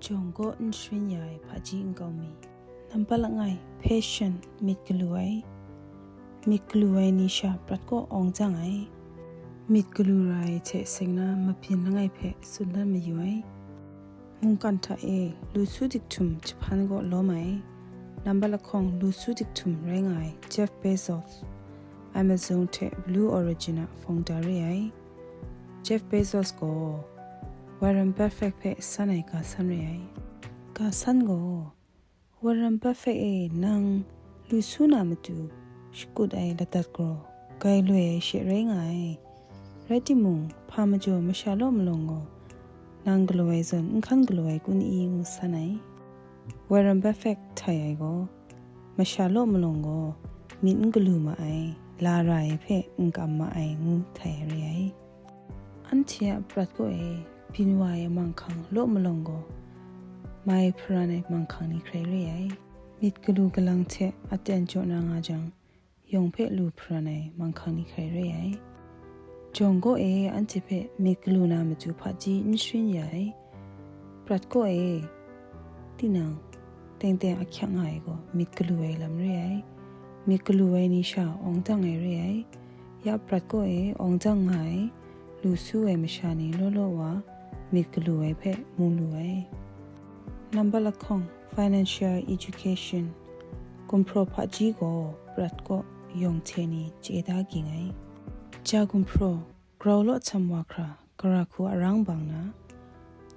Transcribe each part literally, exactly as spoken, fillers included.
Jawng kaw n sharin ya ai hpaji nkau mi. Nambat langai, patient, myit galu ai. Myit galu ai ni sha prat kaw awng jang ai. Myit galu ra ai hte seng na mabyin langai hpe tsun dan mayu ai. Mungkan hta e lu su diktum jahpan kaw lawm ai. Nambat lahkawng lu su diktum rai nga ai Jeff Bezos, Amazon hte Blue Origin a founder re ai. Jeff Bezos gaw Warren Buffett hpe san ai ga san re ai. Ga san gaw, Warren Buffett e, nang lu su na matu shakut ai ladat gaw gai loi ai she rai nga ai. Rai timung, hpa majaw masha law malawng gaw nang galaw ai zawn n hkan galaw ai kun i ngu san ai. Warren Buffett htai ai gaw, masha law malawng gaw myit n galu ma ai, la ra ai hpe n kam ma ai ngu htai ai re ai. Anhte a prat kaw e byin wa ai manghkang law malawng gaw, mai hparan ai manghkang ni hkrai re ai. Myit galu galang hte aten jaw na nga jang, yawng hpe lu hparan ai manghkang ni hkrai re ai. Jawng kaw e anhte hpe myit galu na matu hpaji n sharin ya ai. Prat kaw e, tinang, teng teng ahkyak nga ai gaw myit galu ai lam re ai. Myit galu ai ni sha awng dang ai re ai. Ya prat kaw e awng dang nga ai, lu su ai masha ni law law wa myit galu ai hpe mu lu ai. Nambat lahkawng, financial education. Gumhpraw hpaji gaw prat kaw yawng hte ni chye da ging ai. Ja gumhpraw grau law htam wa hkra gara hku arang bang na,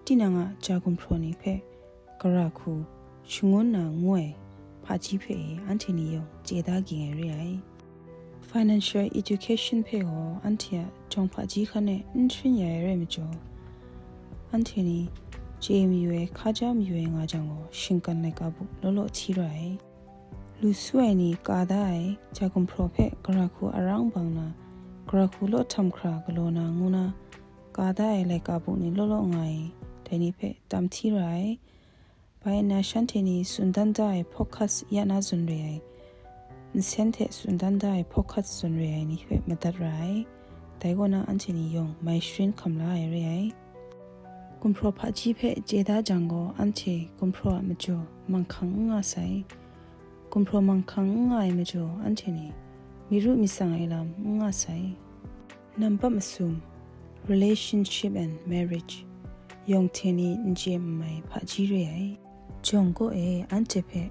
tinang a ja gumhpraw ni hpe gara hku shangun na ngu ai hpaji hpe e anhte ni yawng chye da ging ai re ai. Financial education hpe gaw anhte a jawng hpaji hkan e n sharin ya ai rai majaw, anhte ni chye mayu ai, hkaja mayu ai nga jang gaw, shingkan laika buk law law hti ra ai. Lu su ai ni ka da ai ja gumhpraw hpe gara hku arang bang na, gara hku law htam hkra galaw na ngu na, ka da ai laika buk ni law law nga ai, dai ni hpe tam hti ra ai. Bai nna shanhte ni tsun dan da ai podcast ya na zawn re ai, nsen hte tsun dan da ai podcast zawn re ai ni hpe madat ra ai. Dai kaw na anhte ni yawng mai sharin hkam la ai re ai. Gumhpraw hpaji hpe chye da jang gaw, anhte gumhpraw a majaw manghkang n nga sai. Gumhpraw manghkang n nga ai majaw, anhte ni myit ru myit tsang ai lam n nga sai. Nambat masum, relationship and marriage, yawng hte ni n chye n mai hpaji re ai. Jawng kaw e anhte hpe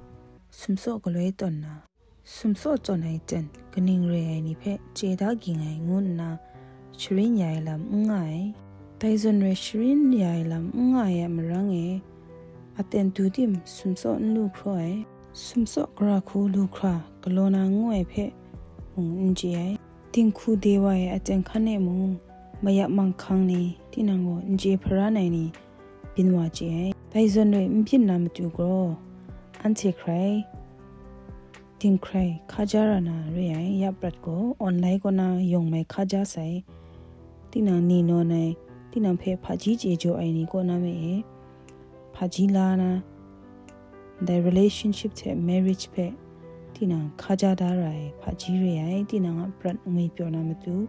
sumsaw galoi tawn na, sumsaw tawn ai ten kaning re ai ni hpe chye da ging ai ngu nna, sharin ya ai lam n nga ai. Dai zawn rai sharin ya ai lam n nga ai a marang e, aten du tim sumsaw n lu hkraw ai, sumsaw gara hku lu hkra galaw na ngu ai hpe mung n chye ai. Dinghku de wa ai aten hkan e mung, mayap manghkang ni tinang gaw n chye hparan ai ni byin wa chye ai. Dai zawn rai n byin na matu gaw, anhte hkrai dinghkrai hkaja ra na re ai. Ya prat gaw, online kaw na yawng mai hkaja sai. Tinang ni nawn ai, tinang hpe hpaji chye jaw ai ni kaw na me e, hpaji la na, ndai relationship hte marriage hpe tinang hkaja da ra ai hpaji re ai. Tinang a prat ngwi pyaw na matu,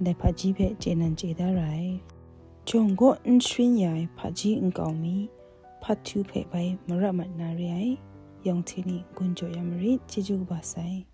ndai hpaji hpe chye nan chye da ra ai. Jawng kaw n sharin ya ai hpaji nkau mi, part two hpe bai marat mat na re ai. Yawng hte ni n-gun jaw ya marit, chyeju kaba sai.